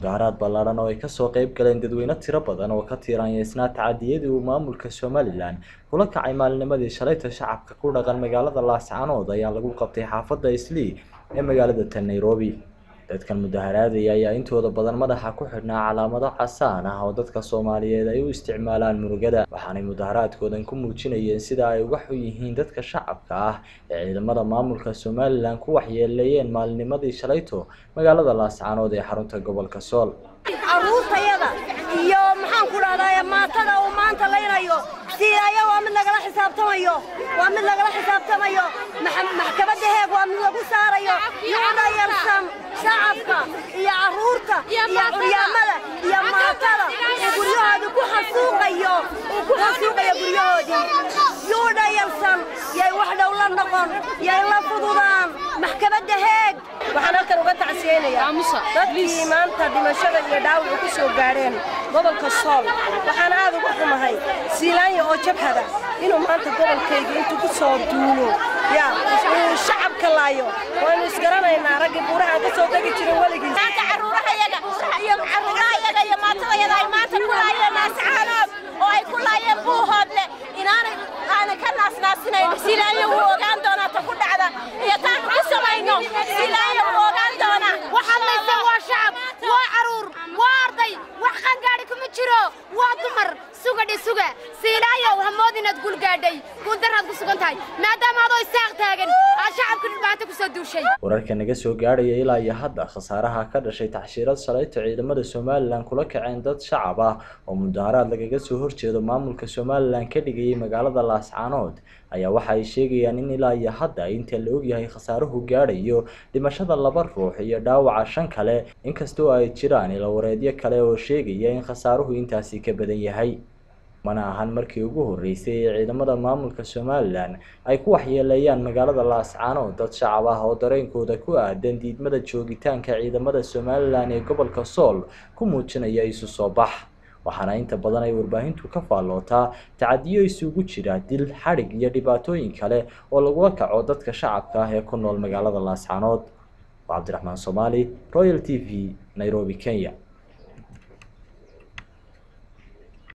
Mudaharaad ballaaran oo ay kasoo qayb galeen dadweyne tiro badan oo ka tiiraanyeysnaa tacadiyadii uu maamulka Somaliland kula kacay maalinimadii shalayta shacabka ku dhaqan magaalada Laascaanood ayaa lagu qabtay xaafadda Islii ee magaalada tan Nairobi. Dadkan mudaharaadaya ayaa intooda badan madaxa ku xidhnaa calaamado casaan ah oo dadka Soomaaliyeed ay u isticmaalaan murugada, waxaanay mudaharaadkoodan ku muujinayeen sida ay uga xun yihiin dadka shacabka ah ee ciidamada maamulka Somaliland ku waxyeeleeyeen maalinimadii shalayto magaalada Laascaanood ee xarunta gobolka Sool. Caruurtayada iyo maxaan ku dhahdaa maatada uu maanta laynayo Siilaayo waa mid lagala xisaabtamayo, waa mid lagala xisaabtamayo. Maxkamadda Heeg waa mid lagu saarayo. Yuudhayalsan shacabka iyo caruurta iyo curyaamada iyo maatada uu guryahoodii ku xasuuqayo, uu ku xasuuqayo guryahoodii. Yuudhayalsan yay wax dhow la noqon, yay la fududaan maxkamadda Heeg. Waxaan halkan uga tacsiyeynayaa dadkii maanta dhimashada iyo dhaawacu ku soo gaadheen gobolka Sool. Waxaan aad uga xumahay Siilaanya oo jabhada inuu maanta gobolkayga intuu ku soo duulo ya uu shacabka laayo. Waynu isgaranaynaa raggii buuraha aan ka soo degi jirin weligiis. Maanta carruurahayaga iyo carruurahayaga iyo maatadayada ay maanta ku laayeen Laascaanood oo ay ku laayeen Buuhoodle inaanay aanay ka naasnaasinayn. Siilaanya wuu ogaan doonaa ta ku dhacda iyo taanu ku samayno. Siilaanya wuu ogaan doonaa. Waxaad layseen waa shacab, waa caruur, waa arday, wax qangaadhi kuma jiro, waa dumar. Sugadhi suga Siilaayow, hamood inaad guul gaadhay, guuldaraad ku sugan tahay maadaama adoo isaaq taagan aad shacabka dhibaato ku soo duushay. Wararka naga soo gaadhaya ilaa iyo hadda khasaaraha ka dhashay taxshiirad shalayto ciidamada Somaliland kula kaceen dad shacab ah oo mudaharaad lagaga soo horjeedo maamulka Somaliland ka dhigayay magaalada Laascaanood ayaa waxa ay sheegayaan in ilaa iyo hadda inta la ogyahay khasaaruhu gaadhayo dhimashada 2 ruux iyo dhaawaca 5 kale, inkastoo ay jiraan ilo wareedyo kale oo sheegaya in khasaaruhu intaasi ka badan yahay. Mana ahan markii ugu horreysay ee ciidamada maamulka Somaliland ay ku waxyeeleeyaan magaalada Laascaanood dad shacab ah oo dareenkooda ku aadan diidmada joogitaanka ciidamada Somaliland ee gobolka Sool ku muujinaya isu soo bax. Waxaana inta badan ay warbaahintu ka faallootaa tacadiyo isugu jira dil, xadhig iyo dhibaatooyin kale oo lagula kaco dadka shacabka ah ee ku nool magaalada Laascaanood. Cabdiraxmaan Soomaali, Royal TV, Nairobi, Kenya.